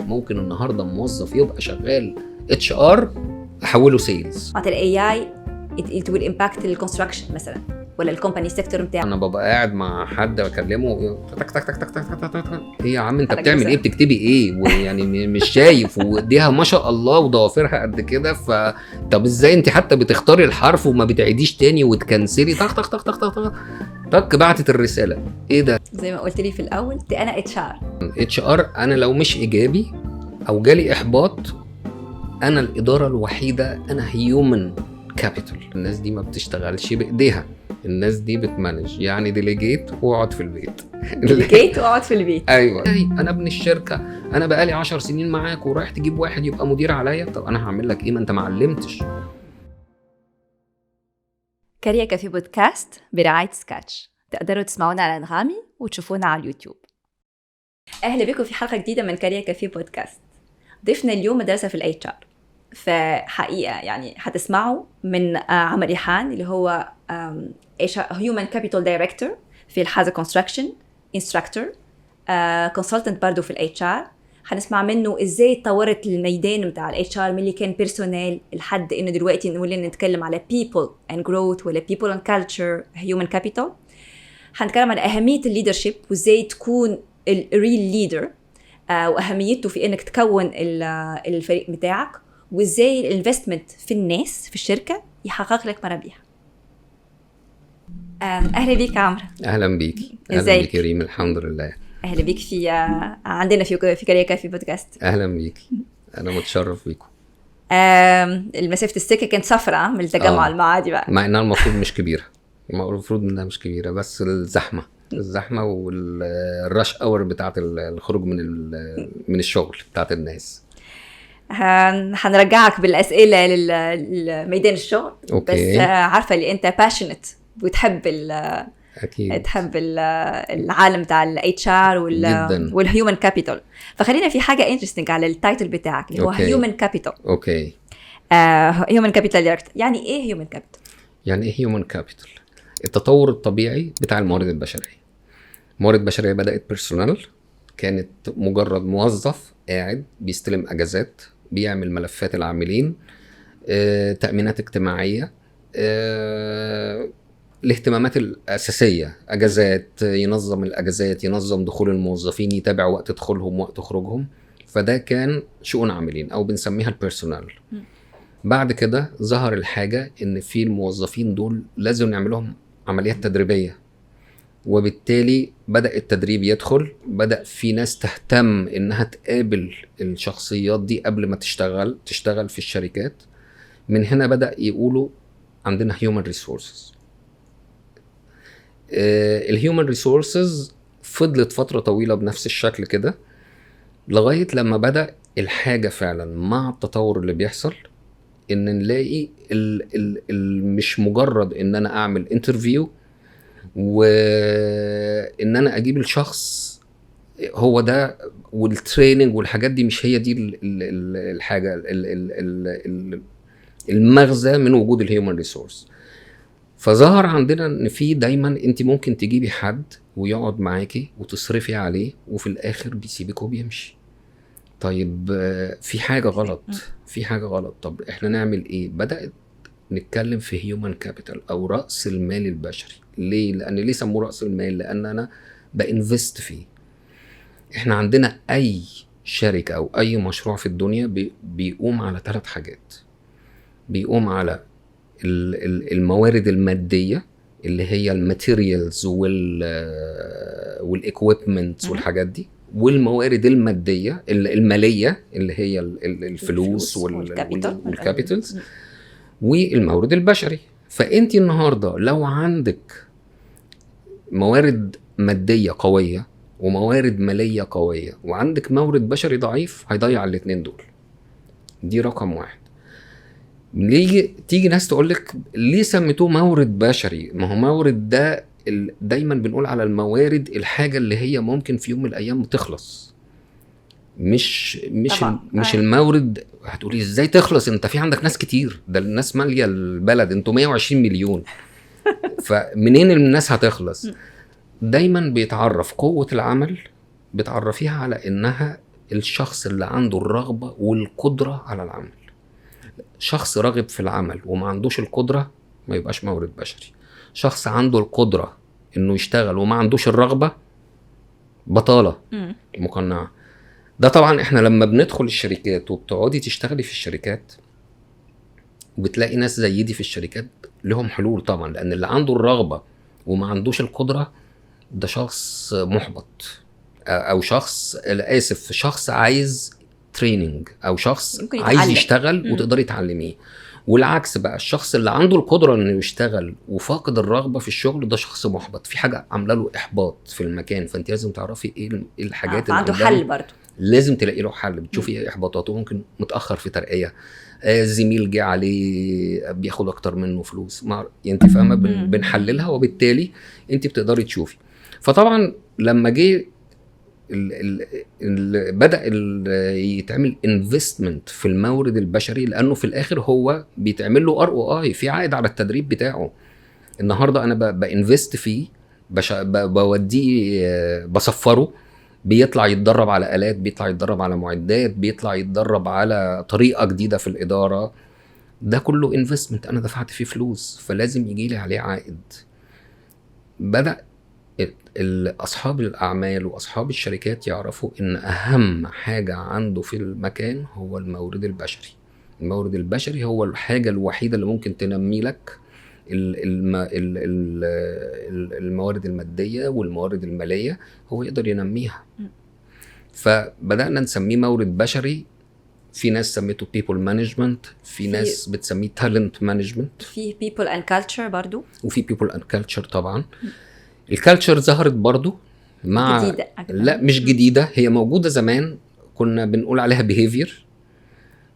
ممكن النهارده موظف يبقى شغال HR احوله sales. معناتها ال AI it will impact ال construction مثلا ولا ال company sector نتاعك. انا ببقى قاعد مع حد بكلمه تك تك تك تك تك تك تك تك، ايه يا عم انت حركة بتعمل ايه؟ بسرعة. بتكتبي ايه؟ ويعني مش شايف، وايديها ما شاء الله وضوافرها قد كده، ف طب ازاي انت حتى بتختاري الحرف وما بتعيديش تاني وتكنسلي؟ تك تك تك تك تك تك تك، بعتت الرساله. ايه ده؟ زي ما قلت لي في الاول دي انا HR. HR انا لو مش ايجابي او جالي احباط، انا الادارة الوحيده، انا human capital. الناس دي ما بتشتغلش بايديها، الناس دي بت manage، يعني delegate واقعد في البيت. delegate واقعد في البيت. ايوه، انا ابن الشركه، انا بقالي 10 سنين معاك ورايح تجيب واحد يبقى مدير عليا، طب انا هعمل لك ايه؟ ما انت ما علمتش. Career Cafe Podcast برعاية سكاتش. تقدروا تسمعونا على انغامي وتشوفونا على اليوتيوب. اهلا بكم في حلقة جديدة من Career Cafe Podcast. ضيفنا اليوم مدرسه في ال HR، فحقيقة يعني هتسمعوا من عمر ريحان اللي هو human capital director في الحازة construction، instructor، consultant برضه في ال HR. هنسمع منه ازاي اتطورت الميدان بتاع ال HR من اللي كان personnel لحد انه دلوقتي نقول ان نتكلم على people and growth ولا people and culture، human capital. هنتكلم على اهمية ال leadership وازاي تكون ال real leader واهميته في انك تكون الفريق بتاعك، وازاي ال investment في الناس في الشركة يحقق لك مرابيح. اهلا بيك يا عمرو. اهلا بيكي. اهلا ازيك؟ بيكي يا ريم، الحمد لله. اهلا بيك في عندنا في Career Cafe Podcast. اهلا بيكي، انا متشرف بيكم. المسافة السكة كانت سفره من التجمع المعادي بقى. مع انها المفروض مش كبيره، المفروض انها مش كبيره، بس الزحمة الزحمة وال rush hour بتاعت الخروج من الشغل بتاعت الناس. هنرجعك بالاسئلة لميدان الشغل. okay. بس عارفه اللي انت passionate وتحب اكيد. تحب العالم بتاع ال HR جداً. وال human capital، فخلينا في حاجة interesting على ال title بتاعك اللي هو human capital. Human capital director، يعني ايه human capital؟ يعني ايه human capital؟ التطور الطبيعي بتاع الموارد البشريه. الموارد البشرية بدات personnel، كانت مجرد موظف قاعد بيستلم اجازات، بيعمل ملفات العاملين، تامينات اجتماعيه، الاهتمامات الاساسيه، اجازات، ينظم الاجازات، ينظم دخول الموظفين، يتابع وقت دخولهم وقت خروجهم. فده كان شؤون عاملين او بنسميها ال personnel. بعد كده ظهر الحاجة ان في الموظفين دول لازم نعمل لهم عمليات تدريبيه، وبالتالي بدا التدريب يدخل، بدا في ناس تهتم انها تقابل الشخصيات دي قبل ما تشتغل في الشركات. من هنا بدا يقولوا عندنا human resources. ال human resources فضلت فترة طويلة بنفس الشكل كده لغاية لما بدا الحاجة فعلا مع التطور اللي بيحصل ان نلاقي ال ال ال مش مجرد ان انا اعمل interview وان انا اجيب الشخص هو ده وال training والحاجات دي، مش هي دي ال ال ال الحاجة ال ال ال ال المغزى من وجود ال human resource. فظهر عندنا ان في دايما انت ممكن تجيبي حد ويقعد معاكي وتصرفي عليه وفي الاخر بيسيبك وبيمشي. طيب في حاجة غلط، في حاجة غلط، طب احنا نعمل ايه؟ بدات نتكلم في human capital او راس المال البشري. ليه؟ لان ليه سموه راس المال؟ لان انا ب invest فيه. احنا عندنا اي شركة او اي مشروع في الدنيا بيقوم على ثلاث حاجات. بيقوم على الموارد المادية اللي هي ال materials وال equipment والحاجات دي، والموارد المادية المالية اللي هي الفلوس وال capital. وال capitals، والمورد البشري. فانت النهارده لو عندك موارد مادية قوية وموارد ماليه قوية وعندك مورد بشري ضعيف، هيضيع الاثنين دول. دي رقم واحد. ليه تيجي ناس تقول لك ليه سميتوه مورد بشري؟ ما هو مورد ده دايما بنقول على الموارد الحاجة اللي هي ممكن في يوم من الايام تخلص، مش مش المورد. هتقولي ازاي تخلص؟ انت في عندك ناس كتير، ده الناس ماليه البلد، انتوا 120 مليون، فمنين الناس هتخلص؟ دايما بيتعرف قوة العمل بتعرفيها على انها الشخص اللي عنده الرغبة والقدرة على العمل. شخص راغب في العمل وما عندوش القدرة ما يبقاش مورد بشري. شخص عنده القدرة انه يشتغل وما عندوش الرغبة، بطاله مقنعة. ده طبعا احنا لما بندخل الشركات وبتقعدي تشتغلي في الشركات وبتلاقي ناس زي دي في الشركات لهم حلول طبعا، لان اللي عنده الرغبة وما عندوش القدرة ده شخص محبط، او شخص، اسف، شخص عايز training، او شخص ممكن عايز يتعلم. يشتغل وتقدري تعلميه. والعكس بقى، الشخص اللي عنده القدرة انه يشتغل وفاقد الرغبة في الشغل ده شخص محبط، في حاجة عامله له احباط في المكان. فانت لازم تعرفي ايه إيه الحاجات اللي عنده عاملة له حل برضه. لازم تلاقي له حل. بتشوفي ايه احباطاته، ممكن متاخر في ترقيه، زميل جه عليه بياخد اكتر منه فلوس، ما انت فاهمه، بنحللها، وبالتالي انت بتقدري تشوفي. فطبعا لما جه ال ال ال بدا ال يتعمل investment في المورد البشري، لانه في الاخر هو بيتعمل له ROI، في عائد على التدريب بتاعه. النهارده انا ب invest فيه، بوديه، بسفره، بيطلع يتدرب على الات، بيطلع يتدرب على معدات، بيطلع يتدرب على طريقه جديدة في الاداره. ده كله investment انا دفعت فيه فلوس، فلازم يجي لي عليه عائد. بدا اصحاب الاعمال واصحاب الشركات يعرفوا ان اهم حاجة عنده في المكان هو المورد البشري. المورد البشري هو الحاجة الوحيدة اللي ممكن تنمي لك الموارد المادية والموارد الماليه، هو يقدر ينميها. فبدانا نسميه مورد بشري. في ناس سميته people management، في ناس بتسميه talent management، في people and culture برضو. وفي people and culture طبعا. ال culture ظهرت برضو مع جديدة. لا مش جديده، هي موجودة زمان، كنا بنقول عليها behavior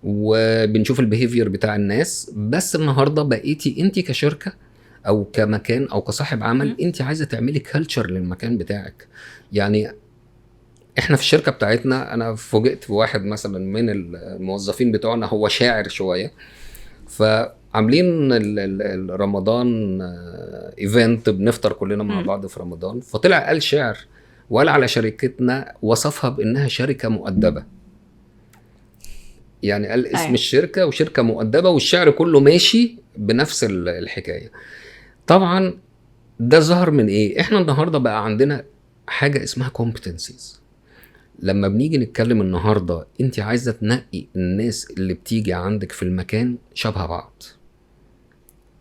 وبنشوف ال behavior بتاع الناس. بس النهارده بقيتي انت كشركة او كمكان او كصاحب عمل انت عايزه تعملي culture للمكان بتاعك. يعني احنا في الشركة بتاعتنا انا فوجئت بواحد مثلا من الموظفين بتوعنا هو شاعر شويه، فعاملين رمضان event، بنفطر كلنا مع بعض في رمضان، فطلع قال شعر وقال على شركتنا، وصفها بانها شركة مؤدبة. يعني قال اسم الشركة وشركه مؤدبة، والشعر كله ماشي بنفس الحكاية. طبعا ده ظهر من ايه؟ احنا النهارده بقى عندنا حاجة اسمها competencies. لما بنيجي نتكلم النهارده، انت عايزه تنقي الناس اللي بتيجي عندك في المكان شبه بعض.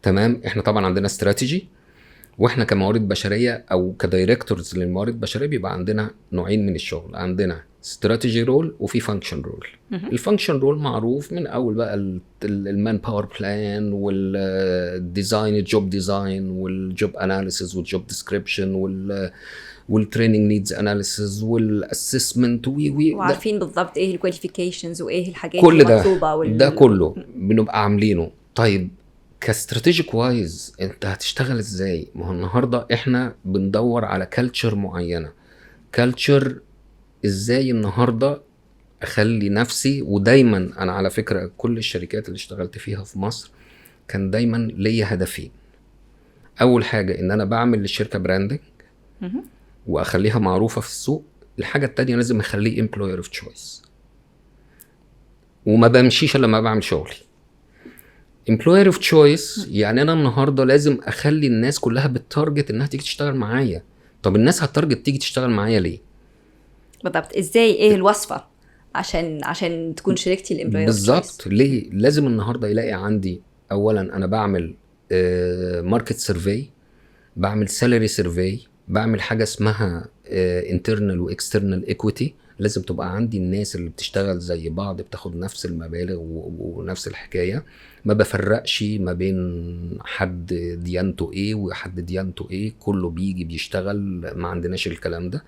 تمام؟ احنا طبعا عندنا استراتيجي، واحنا كموارد بشرية او ك directors للموارد البشرية بيبقى عندنا نوعين من الشغل، عندنا strategy role وفي function role. ال function role معروف من اول بقى ال manpower plan وال design، ال job design وال job analysis وال job description وال training needs analysis وال assessment وي وعارفين بالضبط ايه ال qualifications وايه الحاجات كل ده المطلوبة ده كله بنبقى عاملينه. طيب ك strategic wise انت هتشتغل ازاي؟ ما هو النهارده احنا بندور على culture معينه. culture ازاي النهارده اخلي نفسي، ودايما انا على فكرة كل الشركات اللي اشتغلت فيها في مصر كان دايما ليا هدفين. اول حاجة ان انا بعمل للشركة branding واخليها معروفة في السوق. الحاجة التانية لازم اخليه employer of choice، وما بمشيش الا لما بعمل شغلي. employer of choice يعني انا النهارده لازم اخلي الناس كلها بت target انها تيجي تشتغل معايا. طب الناس هت target تيجي تشتغل معايا ليه؟ بالضبط، ازاي، ايه الوصفة عشان تكون شركتي ال employer؟ بالظبط، ليه؟ لازم النهارده يلاقي عندي اولا انا بعمل market survey، بعمل salary survey، بعمل حاجة اسمها internal و external equity. لازم تبقى عندي الناس اللي بتشتغل زي بعض، بتاخد نفس المبالغ ونفس الحكاية، ما بفرقش ما بين حد ديانته ايه وحد ديانته ايه، كله بيجي بيشتغل، ما عندناش الكلام ده.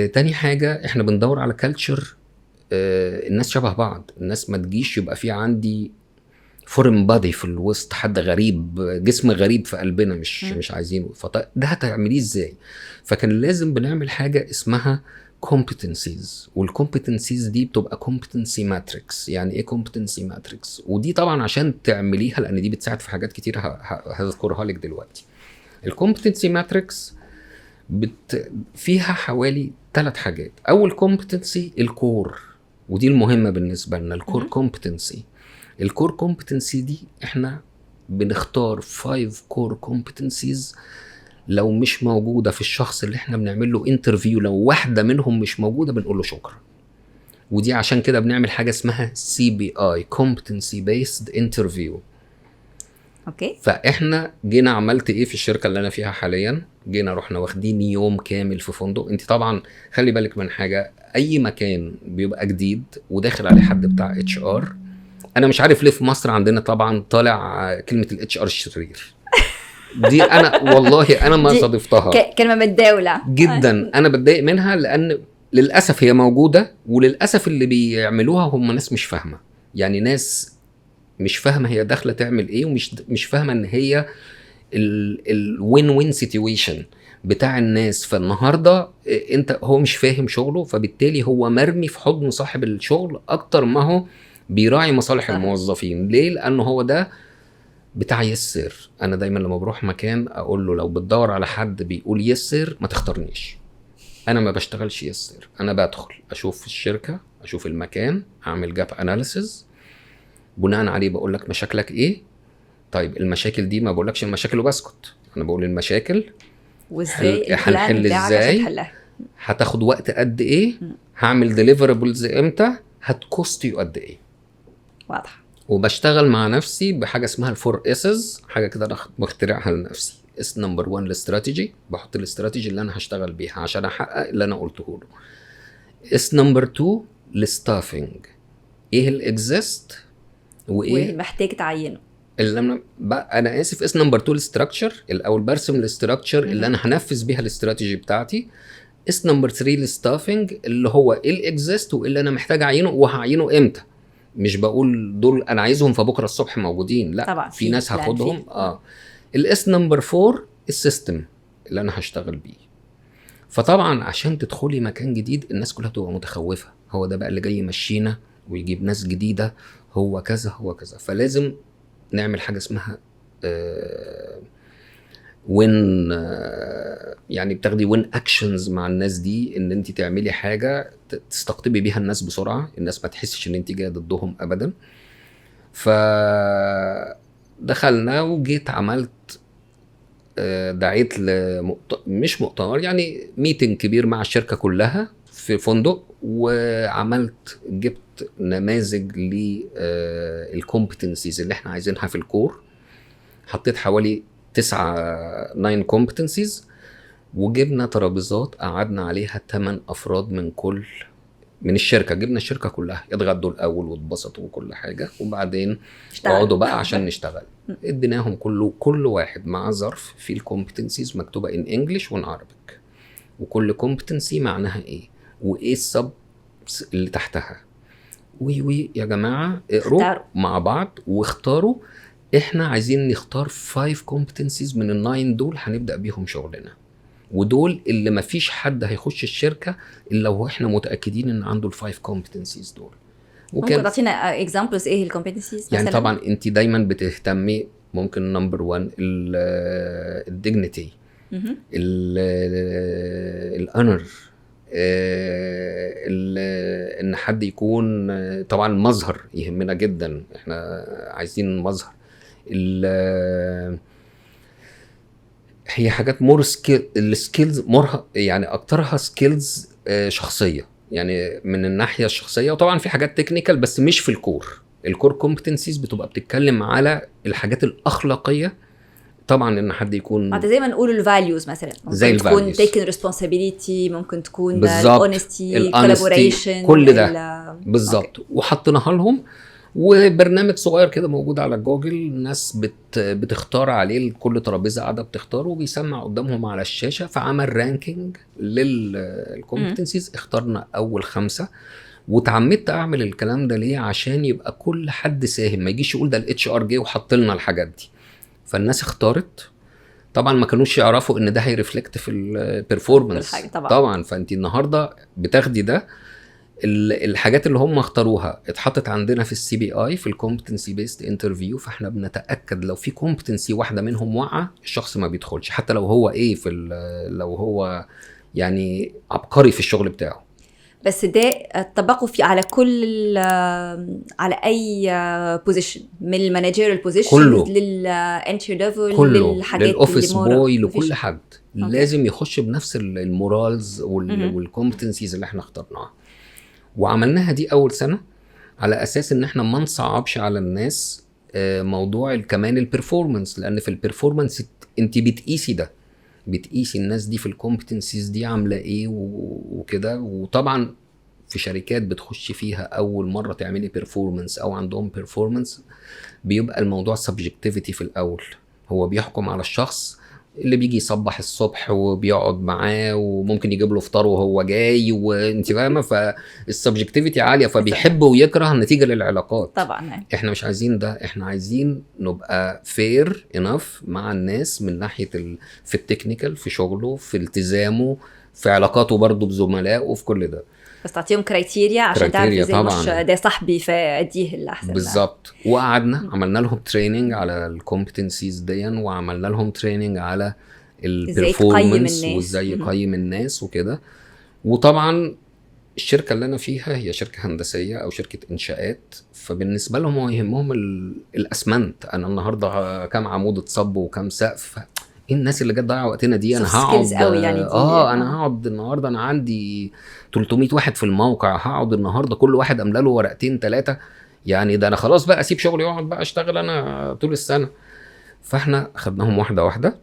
تاني حاجة احنا بندور على culture، الناس شبه بعض، الناس ما تجيش يبقى في عندي foreign body في الوسط، حد غريب، جسم غريب في قلبنا، مش مش عايزينه. فده هتعمليه ازاي؟ فكان لازم بنعمل حاجة اسمها competencies، وال competencies دي بتبقى competency matrix. يعني ايه competency matrix؟ ودي طبعا عشان تعمليها لان دي بتساعد في حاجات كتير هذكرها لك دلوقتي. ال competency matrix فيها حوالي ثلاث حاجات. اول competency ال core، ودي المهمة بالنسبة لنا، ال core competency. ال core competency دي احنا بنختار 5 core competencies، لو مش موجودة في الشخص اللي احنا بنعمل له interview، لو واحدة منهم مش موجودة بنقول له شكرا. ودي عشان كده بنعمل حاجة اسمها CBI، competency based interview. فاحنا جينا عملت ايه في الشركة اللي انا فيها حاليا؟ جينا رحنا واخدين يوم كامل في فندق. انت طبعا خلي بالك من حاجه، اي مكان بيبقى جديد وداخل عليه حد بتاع HR، انا مش عارف ليه في مصر عندنا طبعا طالع كلمة ال HR الشرير دي، انا والله انا ما دي صادفتها. كلمة متداوله. جدا، انا بتضايق منها لان للاسف هي موجوده، وللاسف اللي بيعملوها هم ناس مش فاهمه، يعني ناس مش فاهمه هي داخله تعمل ايه، ومش مش فاهمه ان هي ال win win situation بتاع الناس. فالنهارده انت هو مش فاهم شغله، فبالتالي هو مرمي في حضن صاحب الشغل اكتر ما هو بيراعي مصالح الموظفين. ليه؟ لانه هو ده بتاع yes sir. انا دايما لما بروح مكان اقول له لو بتدور على حد بيقول yes sir ما تختارنيش، انا ما بشتغلش yes sir. انا بدخل اشوف الشركه، اشوف المكان، اعمل gap analysis، بناء عليه بقول لك مشاكلك ايه. طيب المشاكل دي ما بقولكش المشاكل وبسكت، انا بقول المشاكل وازاي ال plan هنحل بتاعك عشان ازاي؟ تحلها. هتاخد وقت قد ايه، هعمل deliverables امتى، هت cost you قد ايه. واضح. وبشتغل مع نفسي بحاجة اسمها ال four S's، حاجة كده انا مخترعها لنفسي. S number 1 الاستراتيجي، بحط الاستراتيجي اللي انا هشتغل بيها عشان احقق اللي انا قلته له. S number 2 ال staffing، ايه ال exist وايه ومحتاج تعينه. اللي انا انا اسف، S number 2 ال structure. الاول برسم ال structure اللي انا هنفذ بيها الاستراتيجي بتاعتي. S number 3 ال staffing، اللي هو ايه ال exist وايه اللي انا محتاج اعينه وهعينه امتى. مش بقول دول انا عايزهم فبكرة الصبح موجودين، لا. طبعا، في في ناس plan. هاخدهم. ال S number 4 ال system اللي انا هشتغل بيه. فطبعا عشان تدخلي مكان جديد الناس كلها بتبقى متخوفه، هو ده بقى اللي جاي يمشينا ويجيب ناس جديده، هو كذا هو كذا. فلازم نعمل حاجة اسمها win، يعني بتاخدي win actions مع الناس دي، ان انت تعملي حاجة تستقطبي بيها الناس بسرعه، الناس ما تحسش ان انت جاية ضدهم ابدا. فدخلنا وجيت عملت دعيت مش مؤتمر، يعني meeting كبير مع الشركة كلها في فندق، وعملت جبت نماذج لل competencies اللي احنا عايزينها في ال core، حطيت حوالي 9 9 competencies، وجبنا ترابيزات قعدنا عليها 8 افراد من كل من الشركه، جبنا الشركة كلها، اتغدوا الاول واتبسطوا وكل حاجه، وبعدين اشتغل. اقعدوا بقى عشان نشتغل. اديناهم كله، كل واحد مع ظرف فيه ال competencies مكتوبة in English و in Arabic، وكل competency معناها ايه وايه ال sub اللي تحتها. وي وي يا جماعة اقروا اختاروا. مع بعض واختاروا، احنا عايزين نختار 5 competencies من ال nine دول هنبدا بيهم شغلنا، ودول اللي ما فيش حد هيخش الشركة الا واحنا متاكدين ان عنده ال five competencies دول. ممكن تعطينا examples ايه ال competencies؟ يعني طبعا انت دايما بتهتمي، ممكن number 1 ال dignity، ال honor، ان حد يكون، طبعا المظهر يهمنا جدا، احنا عايزين مظهر. هي حاجات more skill، ال skills more يعني اكترها skills شخصيه، يعني من الناحية الشخصيه، وطبعا في حاجات technical بس مش في ال core. ال core competencies بتبقى بتتكلم على الحاجات الاخلاقيه، طبعا ان حد يكون معناتها زي ما نقول ال values مثلا، ممكن زي تكون ال values. taking responsibility، ممكن تكون بالظبط. ال honesty، ال honesty، collaboration، كل ده. بالظبط. وحطيناها لهم، وبرنامج صغير كده موجود على جوجل، الناس بتختار عليه، كل ترابيزة قاعدة بتختاره وبيسمع قدامهم على الشاشه، فعمل ranking لل competencies. اخترنا اول 5، وتعمدت اعمل الكلام ده ليه؟ عشان يبقى كل حد ساهم، ما يجيش يقول ده ال HR جه وحط لنا الحاجات دي. فالناس اختارت، طبعا ما كانوش يعرفوا ان ده هي reflect في ال performance. كل حاجة طبعا. طبعا. فانت النهارده بتاخدي ده. الحاجات اللي هم اختاروها اتحطت عندنا في ال CBI، في ال competency based interview. فاحنا بنتاكد لو في competency واحدة منهم واقعه، الشخص ما بيدخلش، حتى لو هو ايه في لو هو يعني عبقري في الشغل بتاعه. بس ده طبقوا في على كل على اي position، من ال managerial position كله. لل entry level، كله. للحاجات لل office boy، لكل حد. لازم يخش بنفس ال morals وال competencies اللي احنا اخترناها. وعملناها دي اول سنة على اساس ان احنا ما نصعبش على الناس موضوع كمان ال performance، لان في ال performance انت بتقيسي ده، بتقيسي الناس دي في ال competencies دي عامله ايه وكده. وطبعا في شركات بتخش فيها اول مرة تعملي performance او عندهم performance، بيبقى الموضوع subjectivity في الاول. هو بيحكم على الشخص اللي بيجي يصبح الصبح وبيقعد معاه وممكن يجيب له فطار وهو جاي، وانت فاهمه، فال subjectivity عاليه، فبيحب ويكره نتيجة للعلاقات. احنا مش عايزين ده، احنا عايزين نبقى fair enough مع الناس من ناحية في ال technical، في شغله، في التزامه، في علاقاته برضه بزملائه، في كل ده. بس تعطيهم criteria عشان تعرف criteria. ازاي، مش طبعاً. ده صاحبي فاديه الاحسن. بالظبط. وقعدنا عملنا لهم training على ال competencies دي، وعملنا لهم training على ازاي تقيم ال performance الناس. وازاي يقيم الناس وكده. وطبعا الشركة اللي انا فيها هي شركة هندسية او شركة انشاءات، فبالنسبه لهم هو يهمهم الاسمنت، انا النهارده كام عمود اتصب وكام سقف. ايه الناس اللي جت تضيع وقتنا دي؟ انا Soft skills هقعد قوي يعني دي. اه، انا هقعد النهارده، انا عندي 300 واحد في الموقع، هقعد النهارده كل واحد املى له ورقتين ثلاثه؟ يعني ده انا خلاص بقى اسيب شغلي واقعد بقى اشتغل انا طول السنه. فاحنا خدناهم واحدة واحده،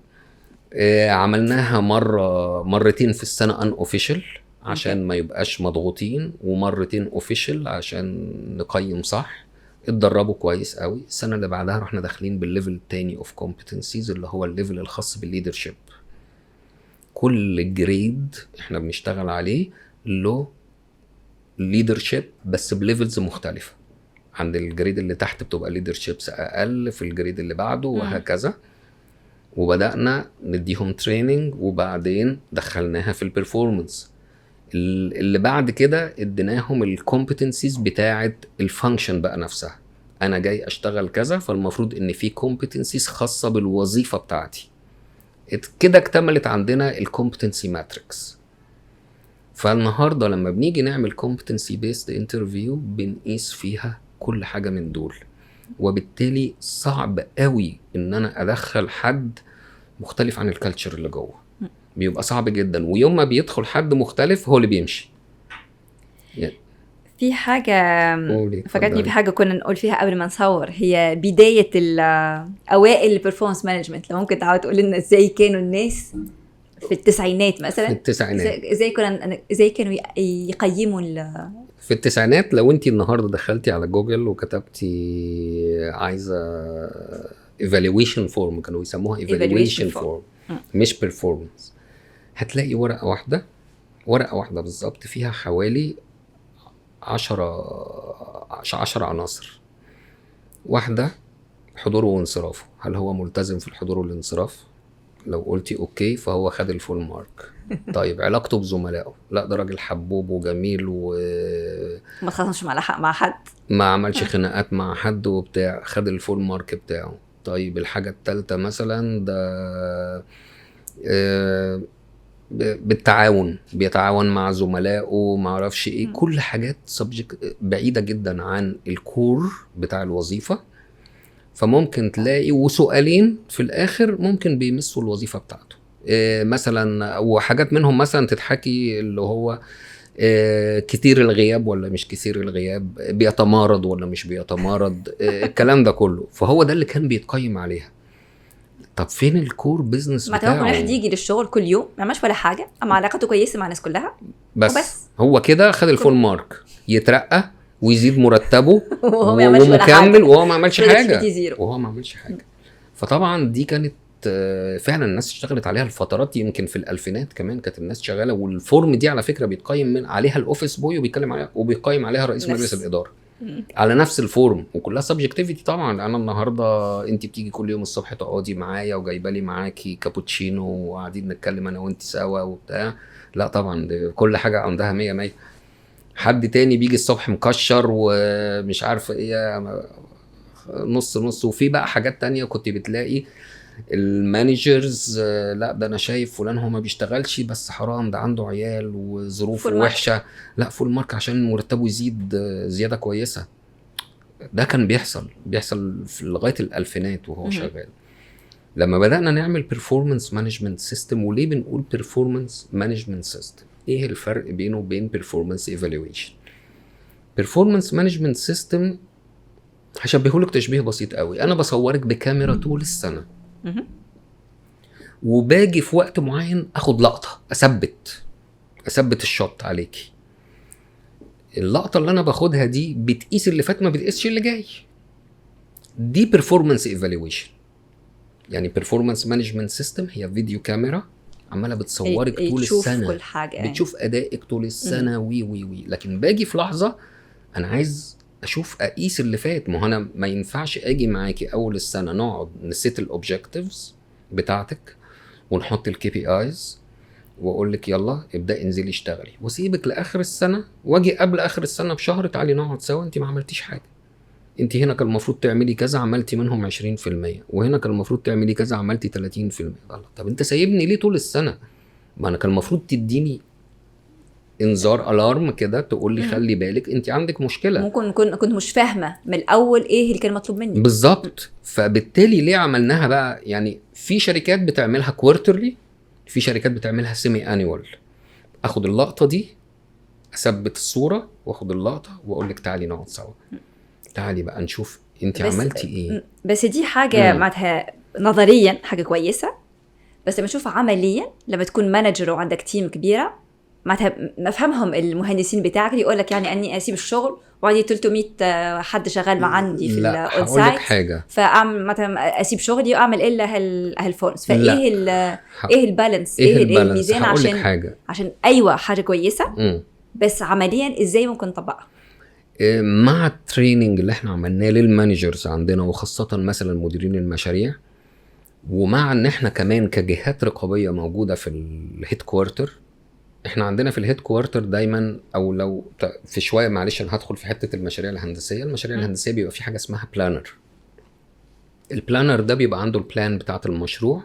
عملناها مرة مرتين في السنة unofficial عشان ما يبقاش مضغوطين، ومرتين official عشان نقيم صح. اتدربوا كويس قوي. السنة اللي بعدها رحنا داخلين بال level التاني of competencies، اللي هو ال level الخاص بال leadership. كل grade احنا بنشتغل عليه له leadership بس ب levels مختلفه. عند ال grade اللي تحت بتبقى leaderships اقل في ال grade اللي بعده، وهكذا. وبدانا نديهم training، وبعدين دخلناها في ال performance. اللي بعد كده اديناهم ال competencies بتاعه ال function بقى نفسها. انا جاي اشتغل كذا، فالمفروض ان في competencies خاصة بالوظيفة بتاعتي. كده اكتملت عندنا ال competency matrix. فالنهارده لما بنيجي نعمل competency based interview بنقيس فيها كل حاجة من دول، وبالتالي صعب قوي ان انا ادخل حد مختلف عن ال culture اللي جوه، بيبقى صعب جدا. ويوم ما بيدخل حد مختلف هو اللي بيمشي. في حاجة قولي. فكرتني اتفضلي. بحاجة كنا نقول فيها قبل ما نصور، هي بداية أوائل ال performance management. لو ممكن تعاود تقول لنا ازاي كانوا الناس في التسعينات مثلا؟ في التسعينات. ازاي كانوا يقيموا في التسعينات، لو انت النهارده دخلتي على جوجل وكتبتي عايزه evaluation form، كانوا يسموها Evaluation evaluation form. form مش performance، هتلاقي ورقة واحده، ورقة واحدة بالظبط، فيها حوالي 10 عناصر. واحدة حضوره وانصرافه، هل هو ملتزم في الحضور والانصراف؟ لو قلتي okay فهو خد ال full mark. طيب، علاقته بزملائه، لا ده راجل حبوب وجميل و ما تخاصمش مع حق مع حد. ما عملش خناقات مع حد وبتاع، خد ال full mark بتاعه. طيب، الحاجة التالتة مثلا ده بالتعاون، بيتعاون مع زملائه، ما اعرفش ايه. كل حاجات subject بعيدة جدا عن ال core بتاع الوظيفة. فممكن تلاقي وسؤالين في الاخر ممكن بيمسوا الوظيفة بتاعته، مثلا، وحاجات منهم مثلا تتحكي اللي هو كتير الغياب ولا مش كثير الغياب، بيتمارض ولا مش بيتمارض، الكلام ده كله. فهو ده اللي كان بيتقيم عليها. طب فين ال core business ما ممكن بتاعه؟ واحد يجي للشغل كل يوم ما يعملش ولا حاجه، اما علاقته كويسة مع الناس كلها بس، وبس. هو كده خد ال full mark، يترقى ويزيد مرتبه وهو ما يعملش ولا حاجه. ومكمل وهو ما عملش حاجه. Productivity zero. وهو ما عملش حاجه. فطبعا دي كانت فعلا الناس اشتغلت عليها الفترات، يمكن في الالفينات كمان كانت الناس شغاله. وال form دي على فكرة بيتقيم من عليها ال office boy وبيتكلم عليها وبيقيم عليها رئيس مجلس الاداره على نفس ال form، وكلها subjectivity طبعا. انا النهارده انت بتيجي كل يوم الصبح تقعدي معايا وجايبه لي معاكي كابوتشينو وقاعدين نتكلم انا وانت سوا وبتاع، لا طبعا دي كل حاجة عندها 100 100. حد تاني بيجي الصبح مكشر ومش عارف ايه، نص نص. وفي بقى حاجات تانية كنت بتلاقي ال managers، لا ده انا شايف فلان هو ما بيشتغلش بس حرام ده عنده عيال وظروفه full mark. وحشة، لا full mark عشان مرتبه يزيد زيادة كويسة. ده كان بيحصل في لغاية الالفينات وهو مهم. شغال. لما بدانا نعمل performance management system، وليه بنقول performance management system؟ ايه الفرق بينه وبين performance evaluation؟ performance management system هشبهه لك تشبيه بسيط قوي. انا بصورك بكاميرا طول السنة، وباجي في وقت معين اخد لقطة، اثبت ال shot عليكي. اللقطة اللي انا باخدها دي بتقيس اللي فات، ما بتقيسش اللي جاي. دي performance evaluation. يعني performance management system هي video camera عماله بتصورك طول تشوف السنة، كل حاجة يعني. بتشوف ادائك طول السنة وي وي وي. لكن باجي في لحظة انا عايز اشوف اقيس اللي فات. ما هو انا ما ينفعش اجي معاكي اول السنة نقعد ن set ال objectives بتاعتك ونحط ال KPIs واقول لك يلا ابداي انزلي اشتغلي، واسيبك لاخر السنة، واجي قبل اخر السنة بشهر تعالي نقعد سوا، انت ما عملتيش حاجة، انت هنا كان المفروض تعملي كذا عملتي منهم 20%، وهنا كان المفروض تعملي كذا عملتي 30%. الله، طب انت سايبني ليه طول السنة؟ ما انا كان المفروض تديني انذار، alarm كده، تقول لي خلي بالك انت عندك مشكلة. ممكن كنت مش فاهمه من الاول ايه اللي كان مطلوب مني. بالظبط. فبالتالي ليه عملناها بقى؟ يعني في شركات بتعملها quarterly، في شركات بتعملها semi annual. اخد اللقطة دي، اثبت الصورة واخد اللقطة واقول لك تعالي نقعد سوا، تعالي بقى نشوف انت عملتي ايه. بس دي حاجة معناتها نظريا حاجة كويسه، بس لما نشوف عمليا لما تكون manager وعندك team كبيرة، معناتها مفهمهم المهندسين بتاعك اللي يقول لك يعني اني اسيب الشغل وعندي 300 حد شغال مع عندي في لا ال on هقول لك site، حاجة. فاعمل مثلا اسيب شغلي واعمل الا هال forms. لا. فايه ايه ال balance؟ ايه ايه ال balance؟ الميزان؟ هقول لك عشان حاجة. عشان ايوه حاجة كويسة، بس عمليا ازاي ممكن نطبقها؟ مع ال training اللي احنا عملناه لل managers عندنا، وخاصة مثلا مديرين المشاريع، ومع ان احنا كمان كجهات رقابية موجودة في ال headquarter. احنا عندنا في ال headquarter دايما، او لو في شوية معلش انا هدخل في حتة المشاريع الهندسية. المشاريع الهندسية بيبقى في حاجة اسمها planner. ال planner ده بيبقى عنده ال plan بتاعت المشروع،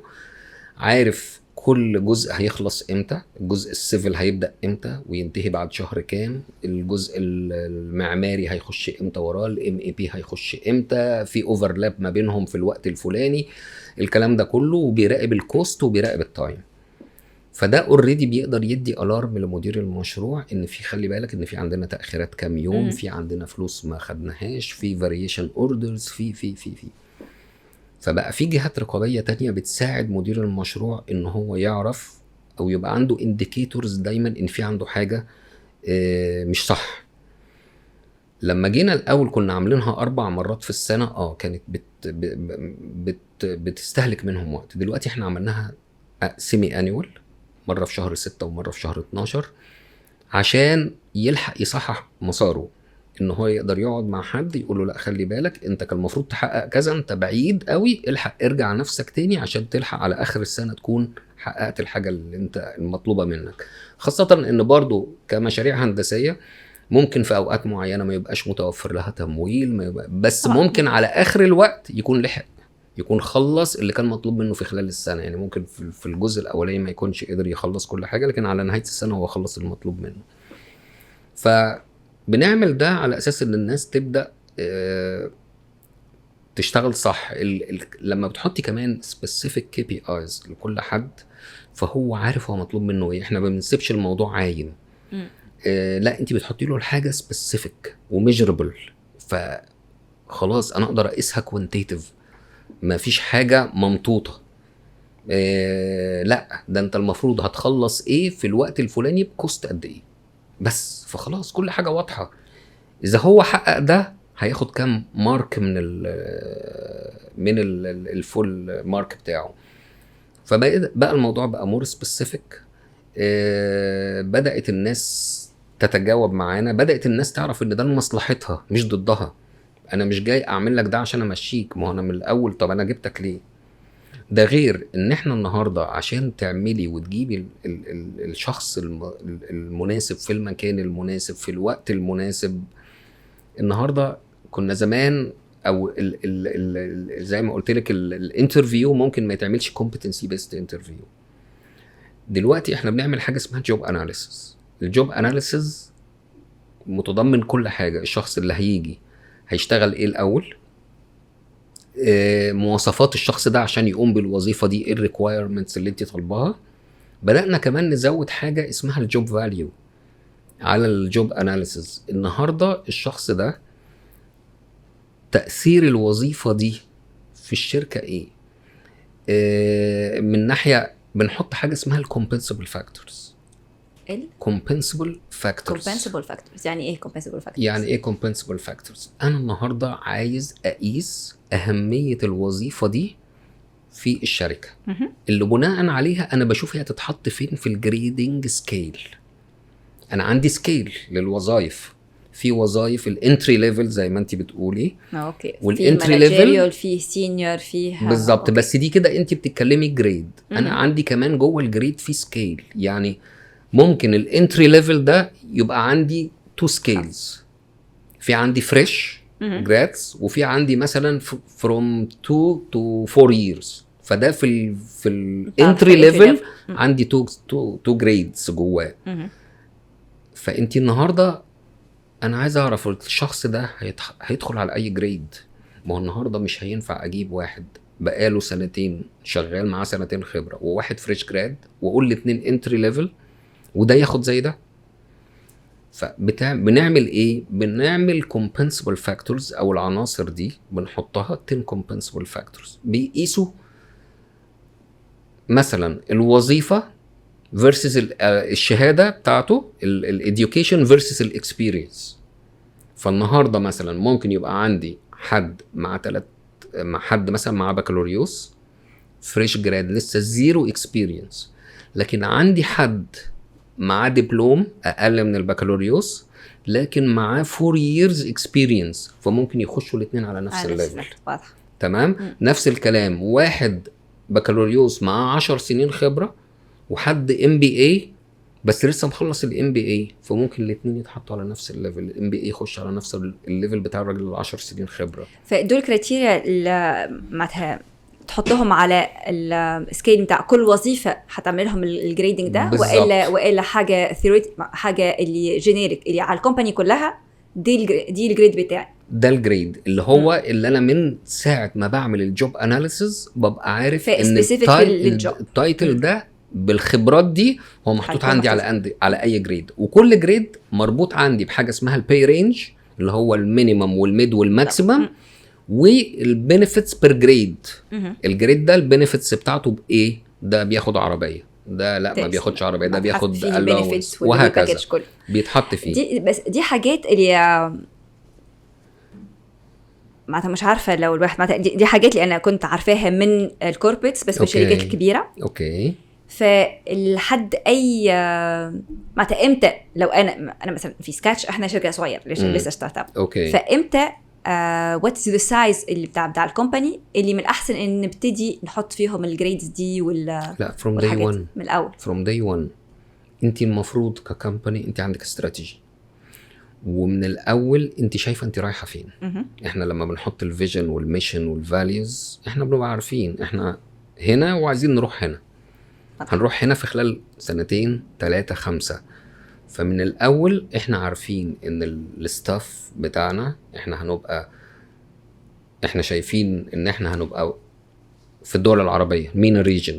عارف كل جزء هيخلص امتى، الجزء ال civil هيبدا امتى وينتهي بعد شهر كام، الجزء المعماري هيخش امتى وراه، ال MEP هيخش امتى، في overlap ما بينهم في الوقت الفلاني، الكلام ده كله، وبيراقب ال cost وبيراقب ال time. فده already بيقدر يدي alarm لمدير المشروع ان في خلي بالك ان في عندنا تاخيرات كام يوم، في عندنا فلوس ما خدناهاش، في variation orders، في في في في فبقى في جهات رقابية تانية بتساعد مدير المشروع ان هو يعرف او يبقى عنده indicators دايما ان في عنده حاجة مش صح. لما جينا الاول كنا عاملينها 4 مرات في السنة، كانت بت بت بتستهلك منهم وقت. دلوقتي احنا عملناها semi annual، مرة في شهر 6 ومرة في شهر 12، عشان يلحق يصحح مساره، ان هو يقدر يقعد مع حد يقول له لا خلي بالك انت كان المفروض تحقق كذا، انت بعيد قوي، الحق ارجع نفسك تاني عشان تلحق على اخر السنة تكون حققت الحاجة اللي انت المطلوبة منك. خاصة ان برضو كمشاريع هندسية ممكن في اوقات معينة ما يبقاش متوفر لها تمويل، ما يبقى بس ممكن على اخر الوقت يكون لحق، يكون خلص اللي كان مطلوب منه في خلال السنة. يعني ممكن في الجزء الاولاني ما يكونش قدر يخلص كل حاجة، لكن على نهاية السنة هو خلص المطلوب منه. فبنعمل ده على اساس ان الناس تبدا تشتغل صح. لما بتحطي كمان specific KPIs لكل حد، فهو عارف هو مطلوب منه ايه. احنا ما بنسيبش الموضوع عايم. لا، انت بتحطي له الحاجة specific و measurable، فخلاص انا اقدر اقيسها quantitative، ما فيش حاجة ممطوطه. لا ده انت المفروض هتخلص ايه في الوقت الفلاني ب cost قد ايه بس، فخلاص كل حاجة واضحة. اذا هو حقق ده هياخد كام mark من ال full mark بتاعه. فبقى الموضوع بقى more specific. بدات الناس تتجاوب معانا، بدات الناس تعرف ان ده لمصلحتها مش ضدها. انا مش جاي اعمل لك ده عشان امشيك، ما هو انا من الاول طب انا جبتك ليه؟ ده غير ان احنا النهارده عشان تعملي وتجيبي ال الشخص المناسب في المكان المناسب في الوقت المناسب. النهارده كنا زمان او ال ال ال زي ما قلت لك ال interview ممكن ما يتعملش competency based interview. دلوقتي احنا بنعمل حاجة اسمها job analysis. ال job analysis متضمن كل حاجه، الشخص اللي هيجي هيشتغل ايه الاول، مواصفات الشخص ده عشان يقوم بالوظيفة دي، ايه ال requirements اللي انت طالباها. بدانا كمان نزود حاجة اسمها ال job value على ال job analysis. النهارده الشخص ده تاثير الوظيفة دي في الشركة ايه، من ناحية بنحط حاجة اسمها ال compensable factors. ال compensable factors. compensable factors، يعني ايه compensable factors؟ يعني ايه compensable factors؟ انا النهارده عايز اقيس اهمية الوظيفة دي في الشركه، اللي بناء عليها انا بشوف هي تتحط فين في ال grading scale. انا عندي scale للوظائف، في وظائف ال entry level زي ما انت بتقولي، okay وال entry level فيه senior، فيه بالظبط. بس دي كده انت بتتكلمي grade. انا عندي كمان جوه ال grade في scale، يعني ممكن ال entry level ده يبقى عندي two scales، في عندي fresh grads وفي عندي مثلا from 2 to 4 years. فده في ال entry level عندي two grades جواه. فانت النهارده انا عايز اعرف الشخص ده هيدخل على اي grade. ما هو النهارده مش هينفع اجيب واحد بقاله سنتين شغال معاه سنتين خبره وواحد fresh grad واقول الاثنين entry level وده ياخد زي ده. فبنعمل ايه؟ بنعمل compensable factors او العناصر دي بنحطها 10 compensable factors بيقيسوا مثلا الوظيفة versus الشهادة بتاعته، ال education versus ال experience. فالنهارده مثلا ممكن يبقى عندي حد مع ثلاث مع حد مثلا معاه بكالوريوس fresh grad لسه zero experience، لكن عندي حد معاه دبلوم اقل من البكالوريوس لكن معاه 4 years experience، فممكن يخشوا الاثنين على نفس ال level. واضح. تمام. نفس الكلام واحد بكالوريوس معاه 10 سنين خبره وحد MBA بس لسه مخلص ال MBA، فممكن الاثنين يتحطوا على نفس ال level، ال MBA يخش على نفس ال level بتاع الراجل ال 10 سنين خبره. فدول criteria معناتها تحطهم على ال scale بتاع كل وظيفة حتعمل لهم ال grading ده؟ بالظبط. والا حاجة theoretic، حاجة اللي generic اللي على ال company كلها، دي ال grade بتاعي؟ ده ال grade اللي هو اللي انا من ساعة ما بعمل ال job analysis ببقى عارف ان specific لل job. ال title ده بالخبرات دي هو محطوط هيكون عندي على محطوط. على اي grade، وكل grade مربوط عندي بحاجة اسمها ال pay range اللي هو ال minimum وال mid وال maximum وال benefits per grade. ال grade ده ال benefits بتاعته بايه؟ ده بياخد عربيه، ده لا ما بياخدش عربيه، ده بياخد allowance وهكذا. كله بيتحط فيه. دي بس دي حاجات اللي معناتها مش عارفه لو الواحد معناتها دي حاجات اللي انا كنت عارفاها من ال corporates بس من الشركات الكبيره. فلحد اي معناتها امتى لو انا مثلا في سكاتش، احنا شركة صغيرة لسه startup، فامتى what's the size اللي بتاع ال company اللي من الاحسن ان نبتدي نحط فيهم ال grades دي وال لا، from day والحاجات 1. من الاول. from day 1. انت المفروض ك company انت عندك استراتيجي ومن الاول انت شايفه انت رايحة فين. احنا لما بنحط ال vision وال mission وال values احنا بنبقى عارفين احنا هنا وعايزين نروح هنا، هنروح هنا في خلال سنتين، ثلاثة، خمسة. فمن الأول احنا عارفين ان ال staff بتاعنا احنا هنبقى، احنا شايفين ان احنا هنبقى في الدول العربية MENA region.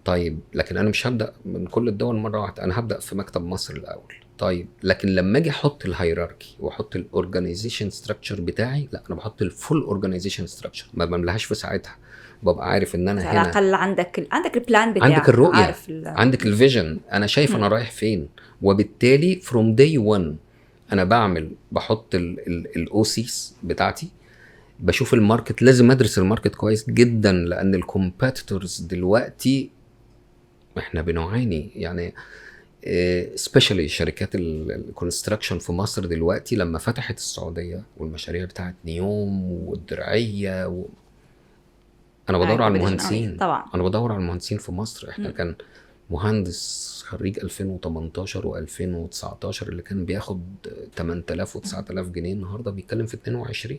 طيب، لكن انا مش هبدا من كل الدول مرة واحده، انا هبدا في مكتب مصر الاول. طيب، لكن لما اجي احط ال hierarchy واحط ال organization structure بتاعي، لا، انا بحط ال full organization structure، ما بملهاش في ساعتها، ببقى عارف ان انا على هنا الاقل عندك ال plan بتاعك. عندك الرؤية. عارف عندك ال vision، انا شايف انا رايح فين، وبالتالي from day 1 انا بعمل بحط ال OCs بتاعتي، بشوف ال market، لازم ادرس ال market كويس جدا لان ال competitors دلوقتي احنا بنعاني، يعني especially شركات ال construction في مصر دلوقتي لما فتحت السعودية والمشاريع بتاعت نيوم والدرعيه. انا بدور على competition. المهندسين. طبعا. انا بدور على المهندسين في مصر. احنا كان مهندس خريج 2018 و2019 اللي كان بياخد 8000 و9000 جنيه، النهارده بيتكلم في 22.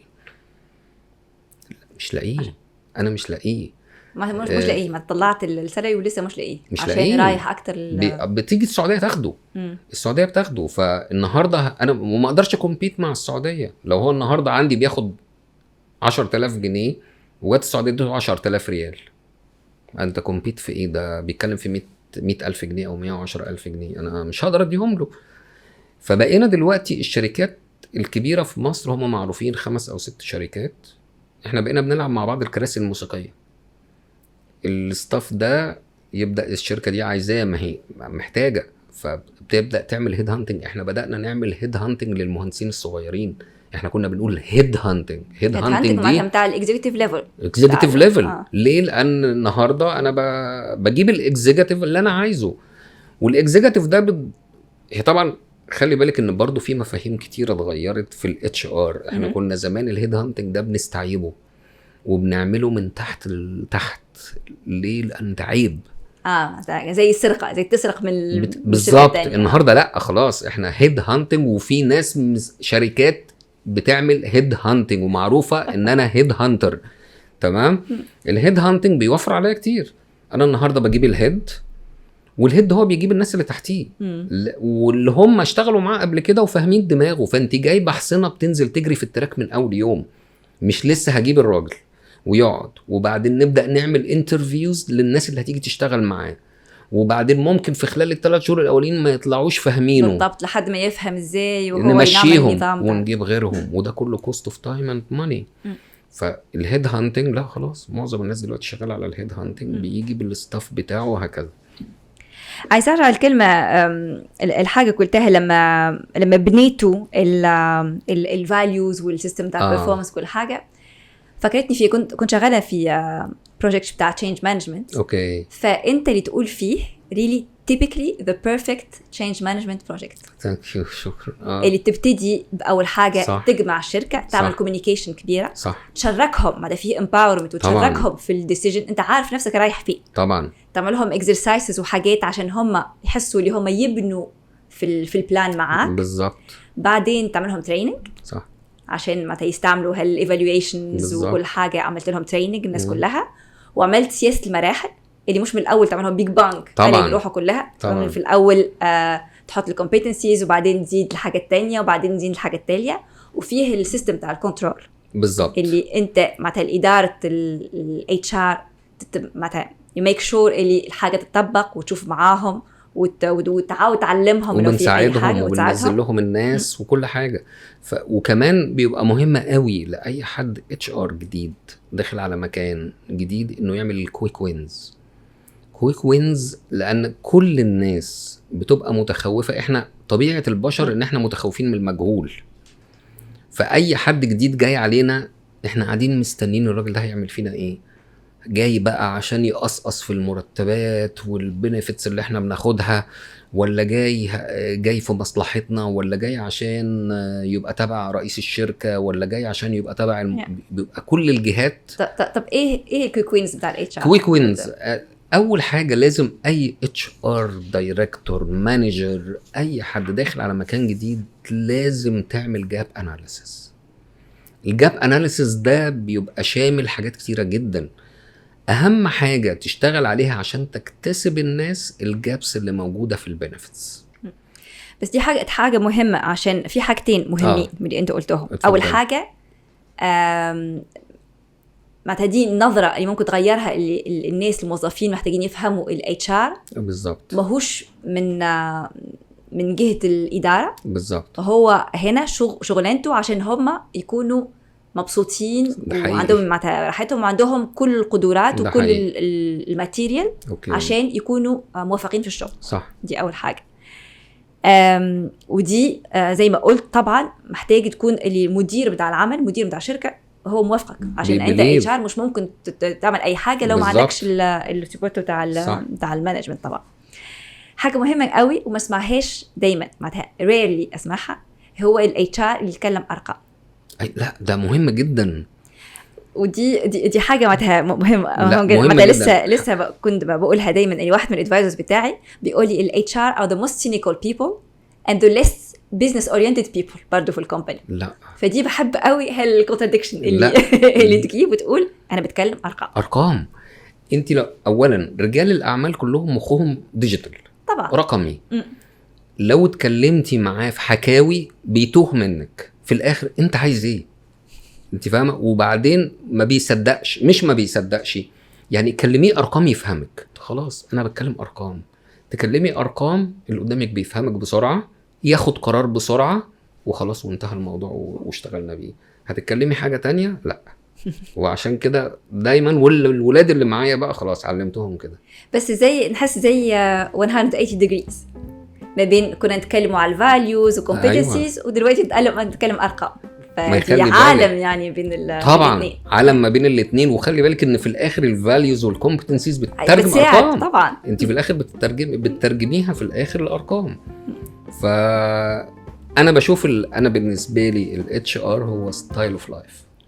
مش لاقيه، انا مش لاقيه. ما مش لاقيه، ما طلعت ال salary ولسه مش لاقيه. مش عشان لاقيه. رايح اكتر بتيجي السعودية تاخده. السعودية بتاخده. فالنهارده انا وما اقدرش compete مع السعوديه. لو هو النهارده عندي بياخد 10000 جنيه وجت السعودية اديته 10000 ريال، انت compete في ايه؟ ده بيتكلم في 100 100000 جنيه او 110000 جنيه، انا مش هقدر اديهم له. فبقينا دلوقتي الشركات الكبيرة في مصر هم معروفين، خمس او ست شركات، احنا بقينا بنلعب مع بعض الكراسي الموسيقيه. ال staff ده يبدا الشركة دي عايزاه، ما هي محتاجه، فبتبدا تعمل head hunting. احنا بدانا نعمل head hunting للمهندسين الصغيرين. احنا كنا بنقول head hunting، head hunting دي بتاع ال executive level. executive level. ليه؟ لان النهارده انا بجيب ال executive اللي انا عايزه، وال executive ده هي طبعا خلي بالك ان برضو في مفاهيم كتيرة اتغيرت في ال HR. احنا كنا زمان ال head hunting ده بنستعيبه وبنعمله من تحت لتحت. ليه؟ لان ده عيب. اه، زي السرقه، زي تسرق من من بالظبط. الشركة. النهارده لا، خلاص احنا head hunting، وفي ناس شركات بتعمل head hunting ومعروفة ان انا head hunter، تمام؟ ال head hunting بيوفر عليا كتير. انا النهارده بجيب ال head، وال head هو بيجيب الناس اللي تحتيه واللي هم اشتغلوا معاه قبل كده وفاهمين دماغه. فانت جايبه حصنه بتنزل تجري في ال track من اول يوم، مش لسه هجيب الراجل ويقعد وبعدين نبدا نعمل interviews للناس اللي هتيجي تشتغل معاه، وبعدين ممكن في خلال ال3 شهور الاولين ما يطلعوش فاهمينه. بالضبط، لحد ما يفهم ازاي وهو يعمل نمشيهم النظام ده. ونجيب غيرهم، وده كله cost of time and money. فال head hunting لا خلاص، معظم الناس دلوقتي شغالة على ال head hunting، بيجي بال staff بتاعه وهكذا. عايزه ارجع الكلمه، الحاجة قلتها لما بنيتوا ال values وال system بتاع ال performance، كل حاجة فكرتني في كنت شغالة في project بتاع change management. فانت اللي تقول فيه really typically the perfect change management project. thank you، شكرا. اللي تبتدي باول حاجة تجمع الشركه، تعمل communication كبيره، تشاركهم، هذا فيه empowerment، وتشاركهم في ال decision، انت عارف نفسك رايح فين. تعمل لهم exercises وحاجات عشان هم يحسوا اللي هم يبنوا في ال plan معاك. بعدين تعمل لهم training عشان معناتها يستعملوا هال evaluations وكل حاجه. عملت لهم training الناس كلها، وعملت سياسة المراحل اللي مش من الاول تعملهم big bang يروحوا كلها. تعمل في الاول تحط ال competencies، وبعدين تزيد الحاجة الثانيه، وبعدين تزيد الحاجة التاليه، وفيه ال system بتاع ال control اللي انت معناتها الادارة ال HR معناتها you make sure اللي الحاجة تطبق وتشوف معاهم وتعاود تعلمهم لو في اي وبنساعدهم حاجة وبننزل وتساعدهم. لهم الناس وكل حاجه. وكمان بيبقى مهم قوي لاي حد HR جديد داخل على مكان جديد انه يعمل ال quick wins، quick wins، لان كل الناس بتبقى متخوفه. احنا طبيعة البشر ان احنا متخوفين من المجهول، فاي حد جديد جاي علينا احنا قاعدين مستنيين الراجل ده هيعمل فينا ايه، جاي بقى عشان يقصقص في المرتبات وال benefits اللي احنا بناخدها، ولا جاي في مصلحتنا، ولا جاي عشان يبقى تبع رئيس الشركه، ولا جاي عشان يبقى تبع بيبقى كل الجهات. طب ايه ال quick wins بتاع ال HR؟ quick wins، اول حاجة لازم اي HR director، manager، اي حد داخل على مكان جديد لازم تعمل gap analysis. ال gap analysis ده بيبقى شامل حاجات كتيرة جدا. اهم حاجة تشتغل عليها عشان تكتسب الناس ال gaps اللي موجودة في ال benefits. بس دي حاجه مهمه، عشان في حاجتين مهمين من اللي انت قلتهم. اتفضل. اول حاجه، معناتها دي النظرة اللي ممكن تغيرها، اللي الناس الموظفين محتاجين يفهموا ال HR ماهوش من جهة الاداره. هو هنا شغلانته عشان هم يكونوا مبسوطين ده حقيقي. وعندهم معناتها راحتهم وعندهم كل القدرات ده وكل حقيقي. ال material عشان يكونوا موفقين في الشغل. دي اول حاجه. ودي زي ما قلت طبعا محتاج تكون اللي المدير بتاع العمل، المدير بتاع الشركه، هو موافقك، عشان انت بي believe. HR مش ممكن تعمل اي حاجة لو ما عندكش ال support بتاع بتاع ال management. طبعا حاجة مهمة قوي وما اسمعهاش دايما، معناتها rarely اسمعها، هو ال HR اللي يتكلم ارقام. أي لا، ده مهم جدا. ودي دي, دي حاجة معناتها مهمه. لا، مهمة جدا. مهمة معناتها جداً. لسه كنت بقولها دايما، ان واحد من ال advisors بتاعي بيقول لي ال HR are the most cynical people and the less business oriented people برضه في ال company. لا. فدي بحب قوي هال contradiction اللي لا. اللي تجيب وتقول انا بتكلم ارقام. ارقام. انت لو اولا رجال الاعمال كلهم مخهم digital. رقمي. لو اتكلمتي معاه في حكاوي بيتوه منك في الاخر، انت عايز ايه؟ انت فاهمه؟ وبعدين ما بيصدقش، مش ما بيصدقش، يعني كلميه ارقام يفهمك. خلاص، انا بتكلم ارقام، تكلمي ارقام اللي قدامك بيفهمك بسرعه، ياخد قرار بسرعه، وخلاص وانتهى الموضوع واشتغلنا بيه. هتتكلمي حاجة تانية، لا. وعشان كده دايما والولاد اللي معايا بقى خلاص علمتهم كده. بس زي نحس زي 180 degrees ما بين كنا نتكلموا على ال values و competencies، ودلوقتي نتكلم ارقام. ما فدي يخلي بالك. عالم يعني بين طبعا. الاثنين. عالم ما بين الاثنين، وخلي بالك ان في الاخر ال values وال competencies بتترجم بتساعد ارقام. انت في الاخر بتترجميها في الاخر الارقام. ف انا بشوف انا بالنسبة لي ال HR هو style of life.